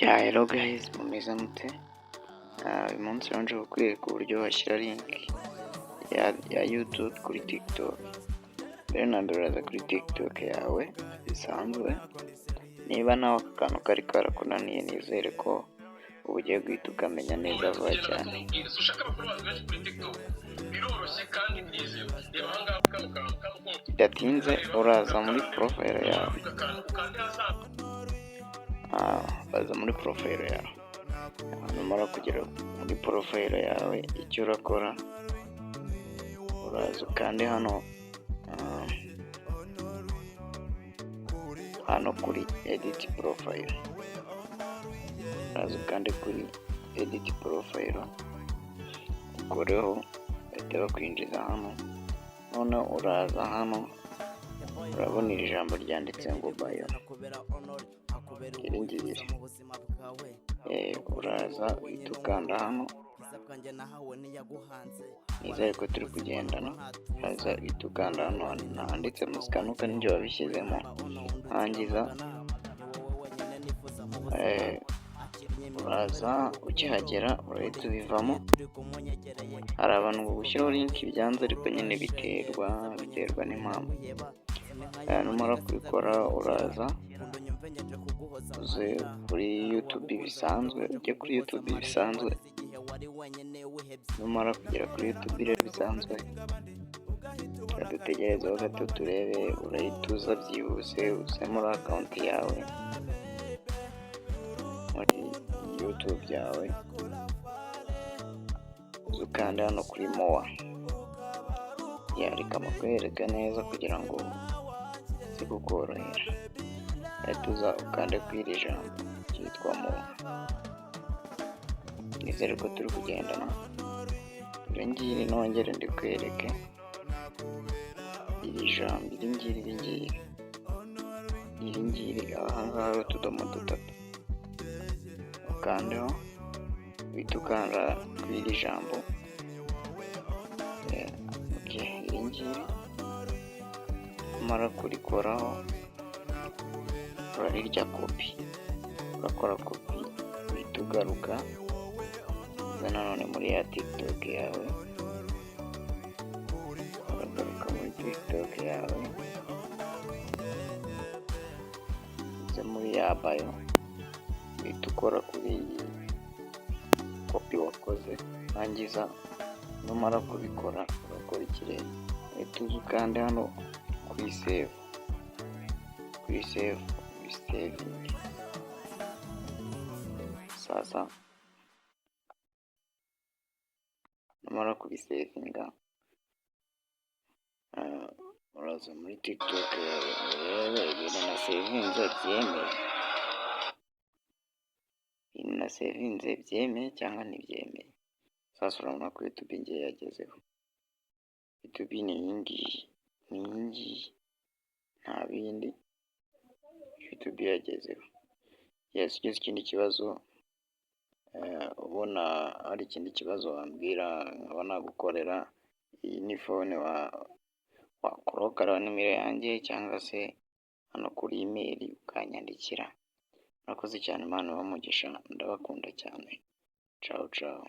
Hello guys, mumeze mute? Uyu munsi rero nje kukwereka uburyo washyira link ya YouTube kuri TikTok. Mbere na mbere uraza kuri TikTok yawe bisanzwe, niba nawe aka kantu kari karakunaniye, nizere ko ubu ugiye guhita ukamenya neza vuba cyane. Ushaka abafollowers benshi kuri TikTok, biroroshye kandi birizewe. Reba ahangaha kano kantu kano. Bidatinze uraza muri profile yawe. Akantu ukande hasi. Uraza muri profile yawe, numara kugera muri profile yawe, icyo urakora, uraza ukande hano, hano kuri edit profile. Uraza ukande kuri edit profile, ukoreho, bahita bakwinjiza hano. Noneho uraza hano, urabona iri jambo ryanditse ngo bio, iri ngiri. Uraza uhita ukanda hano. Nizere ko turi kugendana. Uraza uhita ukanda hano handitse muzika, nuko ninjye wabishyizemo. Hangiza uraza ukihagera urahita ubivamo. Hari abantu ngo gushyiraho link byanze, ariko nyine biterwa n'impamvu. Numara kubikora, uraza uze kuri YouTube bisanzwe, ujye kuri YouTube bisanzwe. Numara kugera kuri YouTube rero bisanzwe, reka dutegerezeho gato turebe. Urahita uza byihuse, uze muri account yawe, muri YouTube yawe, uze ukande hano kuri more. Reka makwereka neza kugira ngo bize kukorohera. Urahita uza ukande kuri iri jambo ryitwa more. Nizere ko turi kugendana. Iri ngiri, nongere ndikwereke iri jambo, iri ngiri, iri ngiri, iri ngiri, aha ngaha hari utudomo dutatu, ukandeho, uhita ukanda kuri iri jambo, iri ngiri. Numara kurikoraho, urarirya copy, urakora copy, uhita ugaruka uza nanone muri ya TikTok yawe. Uragaruka muri TikTok yawe, uze muri ya bio, uhita ukora kuri iyi copy wakoze. Rangiza, numara kubikora urakora ikirere, uhita uza ukande hano kuri save, kuri save, ubisavinge. Sasa numara kubisavinga, uraza muri TikTok yawe urebe ibintu nasavinze byemeye, ibintu nasavinze byemeye cyangwa ntibyemeye. Sasa urabona ko YouTube ngiye yagezeho. YouTube ni iyi ngiyi, ni iyi ngiyi, nta bindi, YouTube yagezeho. Yes, ugize ikindi kibazo, ubona hari ikindi kibazo wambwira nkaba nagukorera, iyi ni phone wakora nimero yanjye cyangwa se hano kuri email ukanyandikira. Murakoze cyane, Imana ibahe umugisha, ndabakunda cyane. Cawu cawu.